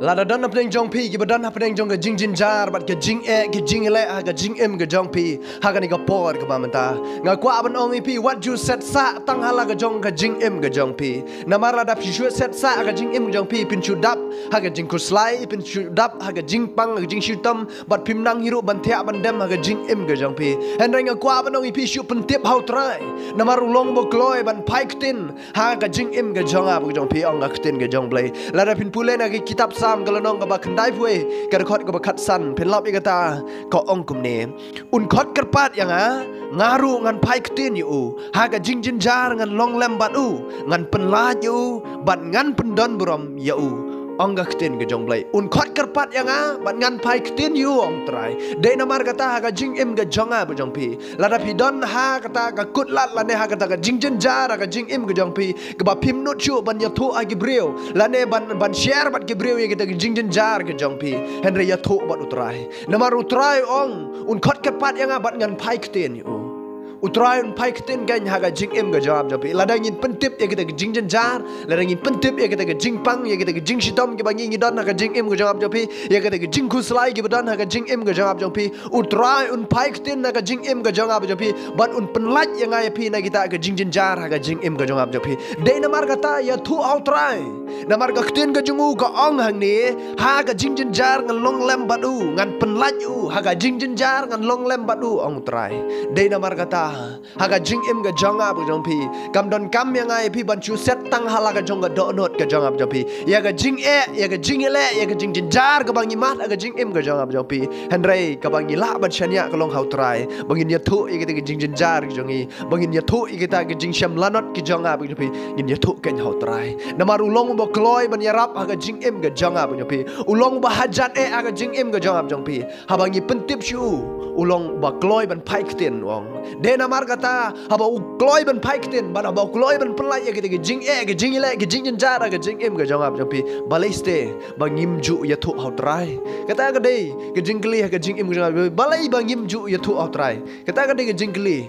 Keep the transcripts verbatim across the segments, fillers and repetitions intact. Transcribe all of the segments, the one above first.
Lada don hapdeng jong phi kiba don hapdeng jong ka jingjynjar bad ka jingeh, ka jingeh ha ka jingim ka jong phi ha kane ka por kaba mynta, nga kwah ban ong ïa phi, wat ju set sah tang ha la ka jong ka jingim ka jong phi. Namar lada phi shu set sah ha ka jingim ka jong phi, phin shu dap ha ka jingkhuslai, phin shu dap ha ka jingpang, ha ka jingshitom, bad phim nang hi ruh ban thiah ban dem ha ka jingim ka jong phi. Hynrei nga kwah ban ong ïa phi, shu pyntip ha U Trai, namar u long uba kloi ban phai ktien ha ka jingim ka jong nga bad ka jong phi, ong ka ktien ka jong U Blei. Lada phin pule na ka kitab Salm ka lynnong kaba khyndai phew, ka dkhot kaba khatsan, phin lap ïa kata, ka ong kumne: Un khot kyrpad ïa nga, nga ruh ngan phai ktien ïa u. Ha ka jingjynjar ngan long lem bad u, ngan pynlait ïa u, bad ngan pyndon burom ïa u, ong ka ktien ka jong U Blei. Un khot kyrpad ïa nga bad ngan phai ktien ïa u, ong U Trai. Dei namar kata ha ka jingim ka jong nga bad jong phi, lada phi don ha kata ka kut lad lane ha kata ka jingjynjar ha ka jingim ka jong phi, kaba phim nud shuh ban ïathuh ha ki briew lane ban, ban share bad ki briew ïa kita ki jingjynjar ka jong phi, hynrei ïathuh bad U Trai. Namar U Trai u ong, un khot kyrpad ïa nga bad ngan phai ktien ïa u. U Trai un phai ktien keiñ ha ka jingim ka jong nga bad jong phi. Lada ngin pyntip ïa kita ki jingjynjar, lada ngin pyntip ïa kita ki jingpang, ïa kita ki jingshitom kiba ngi, ngi don ha ka jingim ka jong nga bad jong phi, ïa kita ki jingkhuslai kiba don ha ka jingim ka jong nga bad jong phi, U Trai un phai ktien na ka jingim ka jong nga bad jong phi, bad un pynlait ïa nga ïa phi na kita ki jingjynjar ha ka jingim ka jong nga bad jong phi. Dei namar kata ïathuh ha U Trai. Namar ka ktien ka jong u ka ong hangne, ha ka jingjynjar ngan long lem bad u, ngan pynlait ïa u, ha ka jingjynjar ngan long lem bad u, ong U Trai. Dei namar kata ha ka jingim ka jong nga bad jong phi, kam donkam ïa nga ïa phi ban shu set tang ha la ka jong ka dohnud ka jong nga bad jong phi, ïa ka jingeh, ïa ka jingeh, ïa ka jingjynjar kaba ngi mad ha ka jingim ka jong nga bad jong phi. Hynrei kaba ngi lah ban shaniah ka long ha U Trai, ba ngin ïathuh ïa kita ki jingjynjar ki jong ngi, ba ngin ïathuh ïa kita ki jingshem lanot ki jong nga bad jong phi, ngin ïathuh keiñ ha U Trai. Namar u long uba kloi ban ïarap ha ka jingim ka jong nga bad jong phi. U long uba hajan eh ha ka jingim ka jong nga bad jong phi. Haba ngi pyntip sha u, u long uba kloi ban phai ktien, u ong. Dei namar kata, haba u kloi ban phai ktien, bad haba u kloi ban pynlait ïa kita ki jingeh, ki jingeh, ki jingjynjar ha ka jingim ka jong nga bad jong phi, balei shisha ba ngim ju ïathuh ha U Trai? Kata ka dei ka jingkylli ha ka jingim ka jong nga bad jong phi. Balei ba ngim ju ïathuh ha U Trai? Kata ka dei ka jingkylli.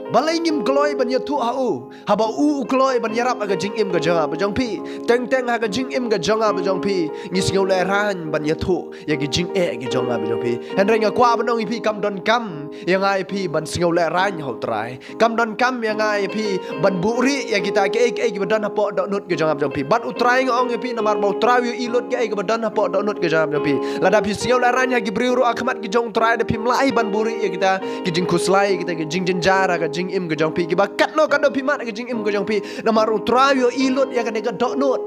Balei ngim kloi ban ïathuh ha u, haba u u kloi ban ïarap ha ka jingim ka jong nga bad jong phi? Teng teng ha ka jingim ka jong nga bad jong phi ngi sngewlehraiñ ban ïathuh ïa ki jingeh ki jong nga bad jong phi. Hynrei nga kwah ban ong ïa phi, kam donkam ïa nga ïa phi ban sngewlehraiñ ha U Trai. Kam donkam ïa nga ïa phi ban buhrieh ïa kita kiei kiei kiba don hapoh dohnud ka jong nga bad jong phi. Bad U Trai nga ong ïa phi, namar ba U Trai u ïohi lut kiei kiba don hapoh dohnud ka jong nga bad jong phi. Lada phi sngewlehraiñ ha ki briew ruh ha khmat ki jong U Trai, da phim lah hi ban buhrieh ïa kita ki jingkhuslai, kita ki jingjynjar ha ka jingim ka jong phi, kiba katno katno phi mad ha ka jingim ka jong phi. Namar U Trai u ïohi lut ïa kane ka dohnud.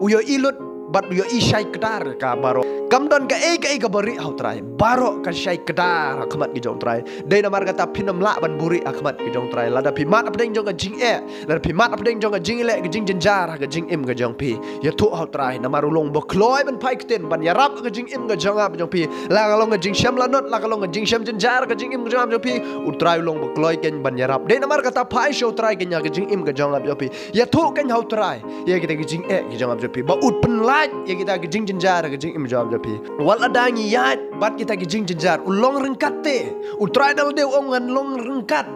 U ïohi lut bad u ïohi shai kdar ka baroh. Kam don kaei kaei kaba rieh ha U Trai. Baroh ka shai kdar ha khmat ki jong U Trai. Dei namar kata phin ym lah ban buhrieh ha khmat ki jong U Trai. Lada phi mad hapdeng jong ka jingeh, lada phi mad hapdeng jong ka jingeh, ka jingjynjar ha ka jingim ka jong phi, ïathuh ha U Trai. Namar u long uba kloi ban phai ktien, ban ïarap ha ka jingim ka jong nga bad jong phi. La ka long ka jingshem lanot, la ka long ka jingshem jynjar ha ka jingim ka jong nga bad jong phi, U Trai u long uba kloi keiñ ban ïarap. Dei namar kata phai sha U Trai keiñ ha ka jingim ka jong nga bad jong phi. Ïathuh keiñ ha U Trai ïa kita ki jingeh ki jong nga bad jong phi, ba un pynlait ïa kita ki jingjynjar ha ka jingim jong nga bad jong phi. Wat lada ngi ïaid bad kita ki jingjynjar, un long ryngkat te. U Trai da lade u ong, ngan long ryngkat.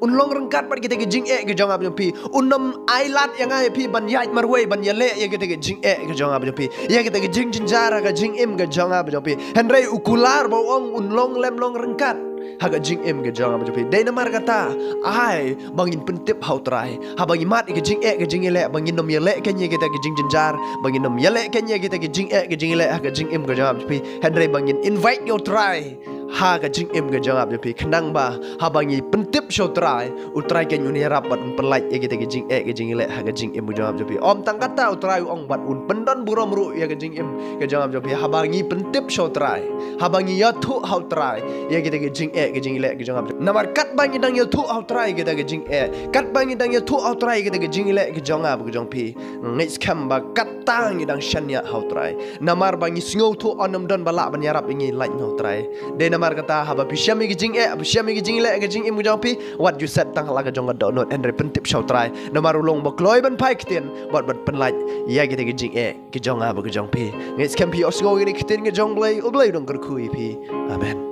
Un long ryngkat bad kita ki jingeh ki jong nga bad jong phi. Un ym ailad ïa nga ïa phi ban ïaid marwei, ban ïaleh ïa kita ki jingeh ki jong nga bad jong phi, ïa kita ki jingjynjar ha ka jingim ka jong nga bad jong phi. Hynrei u kular ba u ong un long lem, long ryngkat ha ka jingim ka jong nga bad jong phi. Dei namar kata, ai ba ngin pyntip ha U Trai. Haba ngi mad ïa ka jingeh ka jingeh, ba ngin ym ïaleh keiñ ïa kita ki jingjynjar, ba ngin ym ïaleh keiñ ïa kita ki jingeh ka jingeh ha ka jingim ka jong nga bad jong phi. Hynrei ba ngin invite ïa U Trai ha ka jingim ka jong nga bad jong phi. Khnang ba haba ngi pyntip sha U Trai, U Trai keiñ un ïarap bad un pynlait ïa kita ki jingeh ki jingeh ha ka jingim ka jong nga bad jong phi. Ym tang kata, U Trai u ong bad un pyndon burom ruh ïa ka jingim ka jong nga bad jong phi. Haba ngi pyntip sha U Trai, haba ngi ïathuh ha U Trai ïa kita ki jingeh ki jingeh ki jong nga bad jong phi. Namar katba ngi dang ïathuh ha U Trai kita ki jingeh, katba ngi dang ïathuh ha U Trai kita ki jingeh ki jong nga bad jong phi, ngeit skhem ba katta ngi dang shaniah ha U Trai. Namar ba ngi sngewthuh, un ym don ba lah ban ïarap ïa ngi lait na U Trai. Dei namar kata, haba phi shem ïa ki jingeh, phi shem ïa ki jingeh ka jingim ka jong phi, wat ju set tang ha la ka jong ka dohnud, hynrei pyntip sha U Trai. Namar u long uba kloi ban phai ktien bad ban pynlait ïa kita ki jingeh ki jong nga bad ka jong phi. Ngeit skhem phi ïohsngew ïa kine ki ktien ka jong U Blei. U Blei u dang kyrkhu ïa phi. Amen.